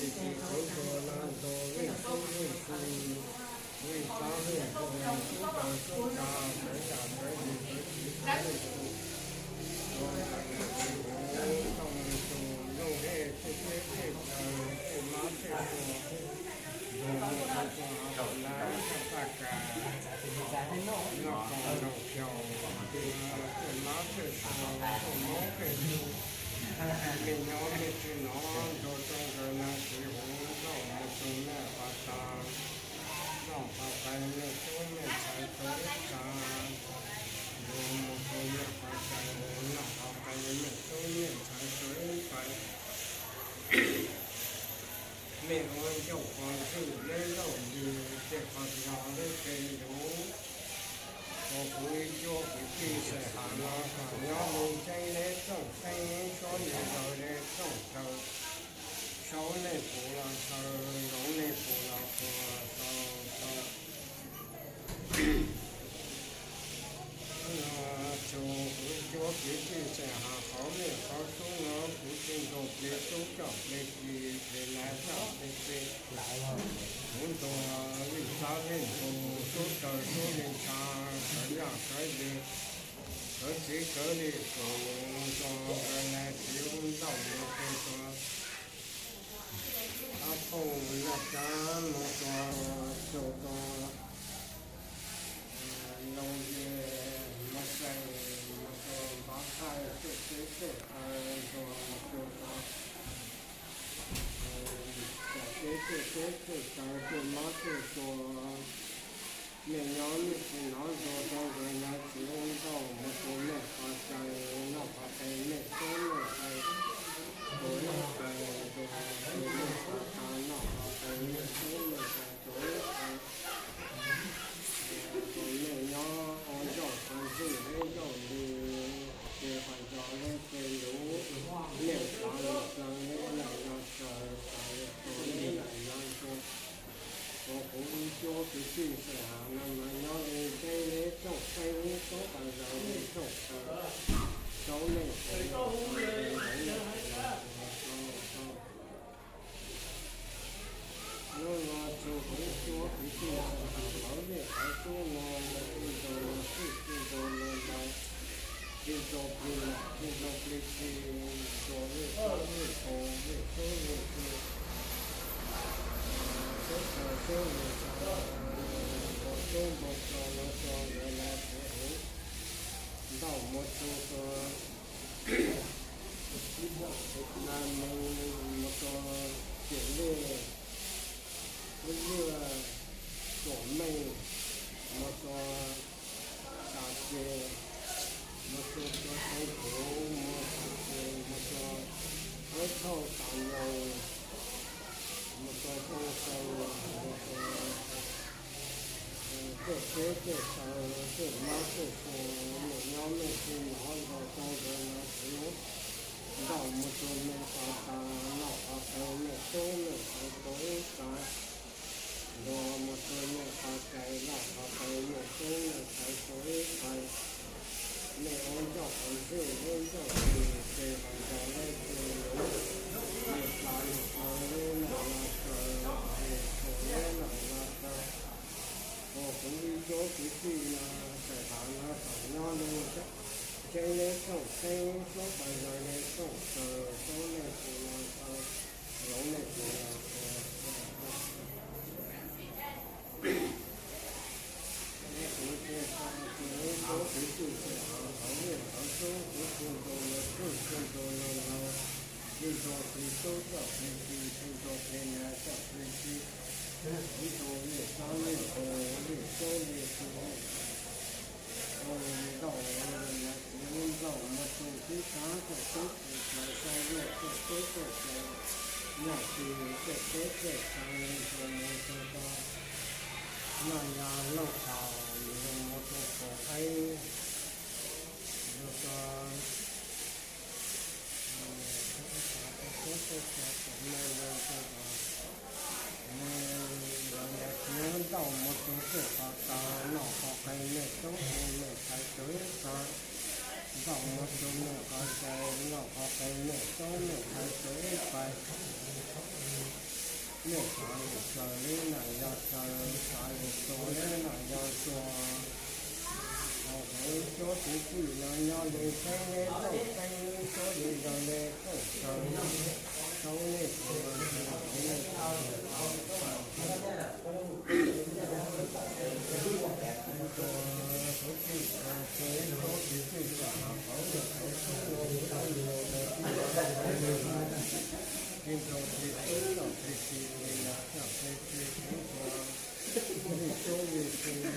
Tsis txhua txhua na nto vej sub vej su, vej sab vej npoo, sub taw sub tsa, sawv yam sawv yim sawv txwv sawv lej su, nto ntawm nam txiv huv nrauj mus tus looj hej tej teb tej chaw tej mab tej tsua, nto mus rau txog hav zoov lab toj taj kas, noj qos nraug xyaus, tej mab tej tsua, tej mob tej su, mej nyob mej txwj no nto rau ntawm nam txiv huv nrauj mus tus mej qhov tas, noj qhov qe mej tub mej ntxhais rau ib tsa, nto mus tus mej qhov cai noj qhov qe mej tub mej ntxhais rau ib tsa. Mej ua ncauj qhov ntxwj leb lauj li, tej qhov zog leb tej luv, ua kuv ib cuab kwv tij xais hav no kom nyob li ceeb leb txooj xeeb, suab li zaws li txooj taw, saub nej pum los saw, zoov nej pum los qhuas, sau sau. Txug kuv cuab kwv tij xais hav qhov mej qhov sub no, kuv tsis ntuas plig sub coj plig plig, plig lav coj plig plig. Kuv ntuas vij sab vij npus, sub taw sub li ntsha, sawv yaj sawv yim, sawv txiv sawv li tus, nto nkawd nas txiv ub nrauj mus rau tus ab phooj naj kab mus rau tus tus loo ye, mus xais mus rau npab thaij tej teb tej chaw, nto mus rau tus cov teb tej teb tej chaw tej mob tej tsua. Mej nyob mej tsis nov nto rau nkawd nas txiv ub nrauj mus tus mej qhov cai, noj qhov qe mej tub mej ntxhais rau ib tsa, nto mus tus mej qhov tas, noj qhov qe mej tub mej ntxhais rau ib tsa. Tus mej nyob ua ncauj qhov ntxwj leb ncauj li, ces qhov zog leb tej luv, mej xav lus xav leb nam los saw, xav lus xav leb nam los ntsuag. Ua kuv ib cuab kwv tij xais hav no mas nyob li ceeb leb txooj xeeb, suab taw zaws li txooj taw, saub nej pum los saw, zoov nej pum los qhuas, sau sau. Hnub no txug kuv ib cuab kwv tij xais hav qhov vej qhov sub no, txij nkaus los txij, txij nkaus los ntawd, txij nkaus plig nam, txij nkaus plig txi, nto vej sab vej npus, vej sub vej su, sub taw sub li tsa, npau sub npau tso los tso nkawd nas txiv huv nrauj mus rau tus na mus mus rau ciam lej, ub lwj, tuam meej, mus rau tas ces, mus rau tus xeev kuv, mus tas ces mus rau ub thauj tas nyoos, mus rau xoo xees, mus rau tej teb tej chaw, tej mob tej tsua, mej nyob mej tsis nov nto rau nkawd nas txiv ub nrauj mus tus mej qhov tas, noj qhov qe mej tub mej ntxhais rau ib tsa, nto mus tus mej qhov cai, noj qhov qe mej tub mej ntxhais rau ib tsa. Mej ua ncauj qhov ntxwj leb ncauj li, ces qhov zog leb tej luv, mej xav lus xav leb nam los saw, xav lus xav leb nam los saw. Ua kuv ib cuab kwv tij no xais hav no kom nyob li ceeb leb txooj xeeb, suab taw zaws li txooj taw, saub nej pum los saw, zoov nej pum los qhuas, sau sau. Kuv tsis tau tsis ib cuab kwv tij xais hav qhov vej qhov sub, kuv txij nkaus los txij, txij nkaus los ntawd, txij nkaus plig sub coj plig plig, txij nkaus plig nam coj plig plig, kuv ntuas vej sab vej npus, vej sub vej su, ua nrauj ua nas txiv ub nrauj mus rau tib sab tej teb tej chaw, saib yog tej teb tej chaw, yog tsis tej teb tej chaw, ntuas mus rau tus noj ya lauj thaum, ntuas mus rau qaum qaib, ntuas rau teb tej chaw, teb tej chaw, teb tej chaw, ntuas mus rau tus, ntuas nas txiv ub nrauj mus tus mej qhov tas, noj qhov qe mej tub mej ntxhais rau ib tsa, nrauj mus tus mej qhov cai, noj qhov qe mej tub mej ntxhais rau ib tsa. Xaws li nam yog xaws, xaws li tua li nam yog tua. Hauv huv cov kwv tij no nyob li peb neb toj teeb, cov li zoo li toj xaws, tau nej tua, tua nej tua. Ib tug txiv tub los txiv txiv, ib tug txiv tub, ib tug txiv tub,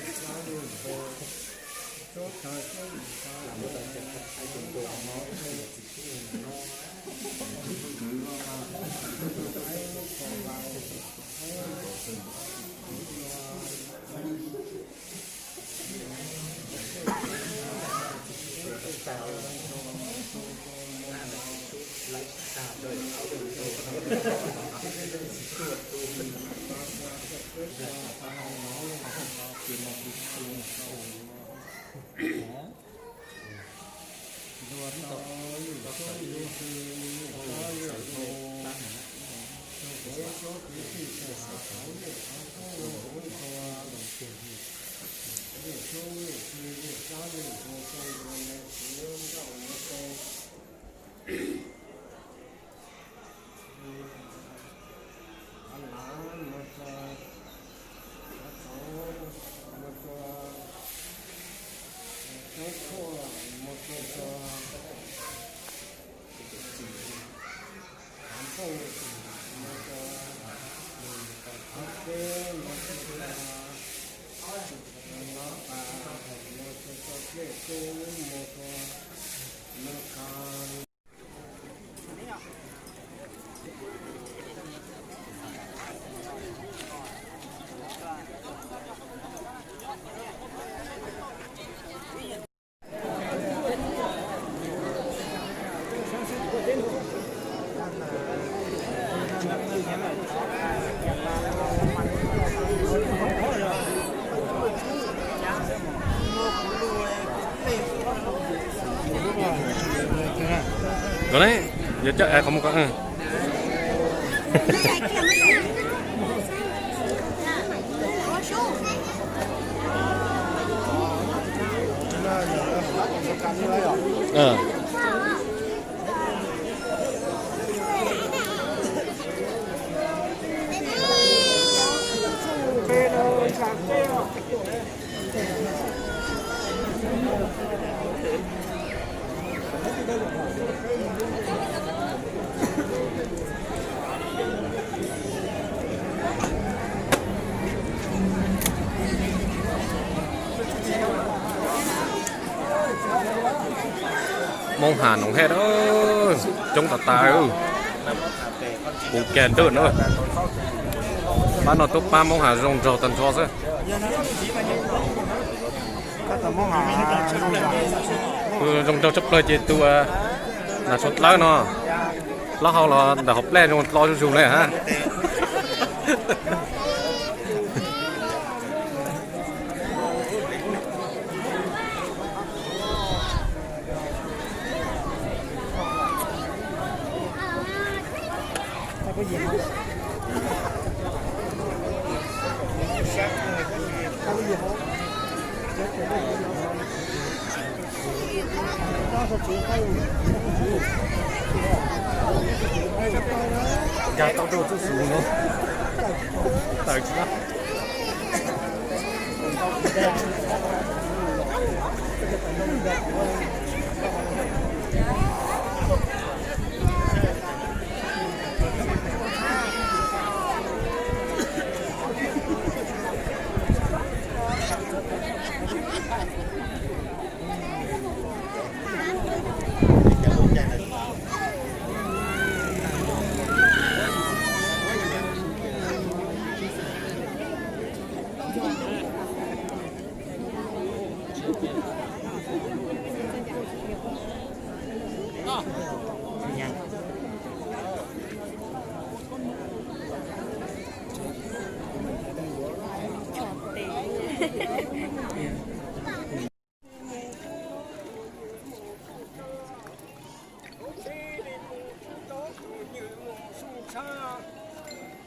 Kom ne, yuav coj qhov muag ko. Moob Has noom hej, coob tas tas. Kuv kag ntawm no, pab no tuaj pab Moob Has zoo nraug tag nrho xwb. Zoo nraug tshaj plaws ces tus nas tsho dlawb no, plaub hau los ntawm hauv plej zoo lo zuj zus li hab. Nkag tau rau txuj xus no, tawm tsis tau.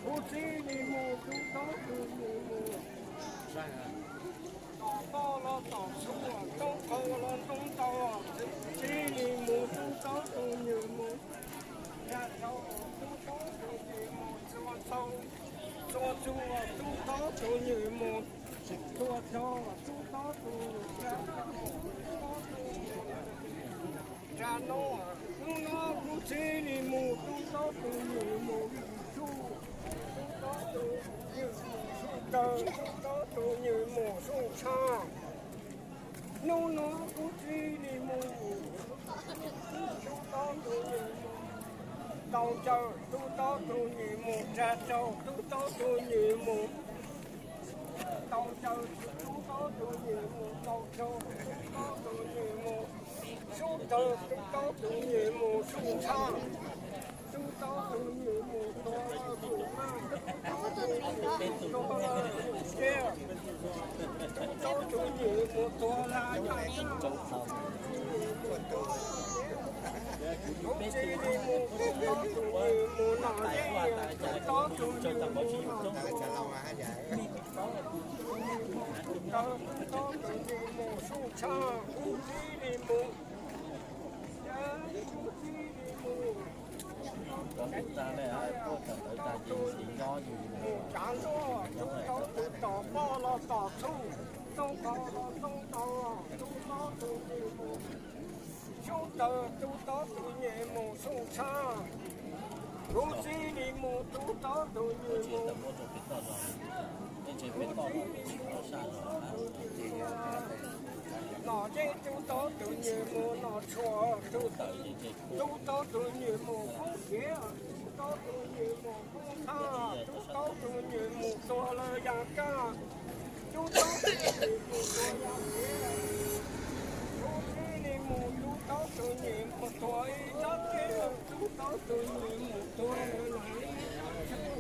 Kuv txib li mus tub tob tus nyuam mus, tom poj los tom txhuj, tub qau los tub ntau, txib li mus tub tob tus nyuam mus, tub tob tus nyuam mus, txua txua tub tob tus nyuam mus, txua txua tub tob tus nyuam, tub tob tus nyuam. Tsa no, hnub no kuv txib li mus tub tob tus nyuam mus, tub tob tus nyuam mus, tub tob tus nyuam mus suj tshaj. Hnub no kuv txib li mus, tub tob tus nyuam mus, tau caw tub tob tus nyuam mus, tsa rau tub tob tus nyuam mus, tau caw tub tob tus nyuam mus, tau caw tub tob tus nyuam mus, sub tawg tub tob tus nyuam mus suj tshaj. Tub tob tus nyuam mus tua mus maj, tub tob tus nyuam mus tua mus tiag, tub tob tus nyuam mus tua la yam, kuv txib li mus tub tob tus nyuam mus nom yeej, tub tob tus nyuam mus nom tub tob tus nyuam mus suj tshaj, kuv txib li mus, kuv txib li mus. Mus tsav ntuj, tub tob tus tom poj los tom txhuj, tub tob los tub ntau, tub tob tus nyuam mus, sub tawg tub tob tus nyuam mus suj tshaj. Kuv txib li mus tub tob tus nyuam mus, kuv txib li mus tub tob tus nyuam mus, nom yeej tub tob tus nyuam mus nom tshuam, tub tob tus nyuam mus kub kiav, tub tob tus nyuam mus kub tag, tub tob tus nyuam mus tua lawv yas kaj, tub tob tus nyuam mus tua yas kiav, kuv txib li mus tub tob tus nyuam mus tua ib rab teb, tub tob tus nyuam mus tua lawv los ib rab tsheb,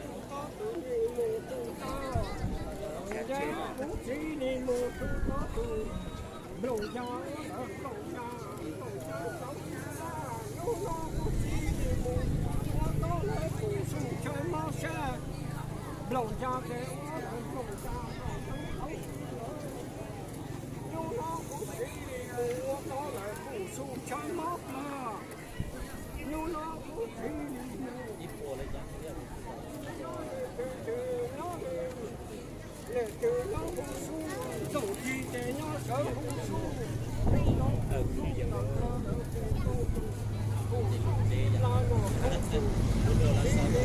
tub tob tus nyuam mus tua tag, kuv txib li mus tub tob tus nplooj yas, nplooj yas, nplooj yas, hnub no kuv txib li mus ua tau lawv tus suj tshaj mob sab, nplooj yas ces ua lawv nplooj yas, hnub no kuv txib li mus ua tau lawv tus suj tshaj mob plab, hnub no kuv txib li mus, twg twg nyob li, lwm tus nyob hu xub, txoom ci ces nyob sawv hu xub, hu xub, hu xub, txiv li mus, txiv li mus, txiv li mus, txiv li mus, txiv li mus,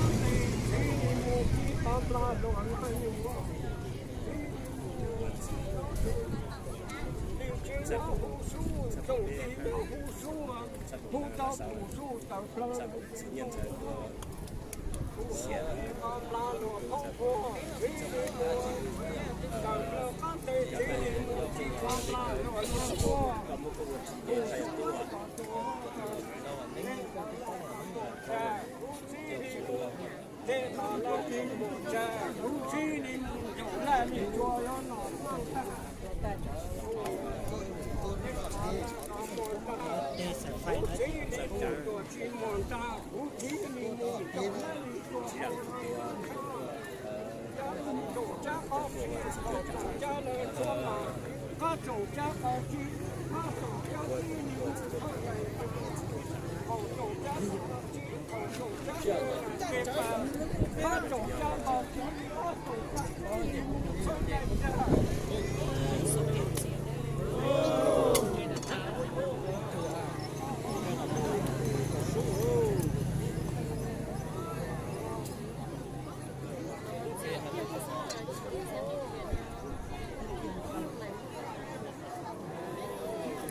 lwm tus nyob hu xub, txoom ci nyob hu xub, hu tau tus xub tawm plaws.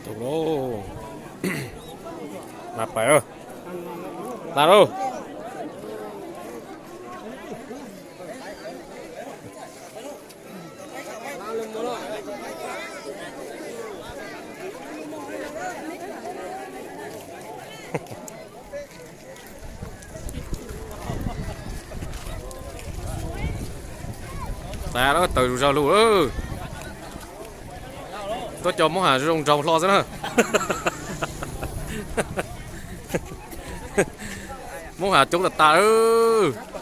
Tus lauj, na pais, na lauj. Tag lawm, taws zus zog lug. Tuaj cov Hmoob Hav zoo nraug hlo xwb na. Muab hav coob tas tas lawm.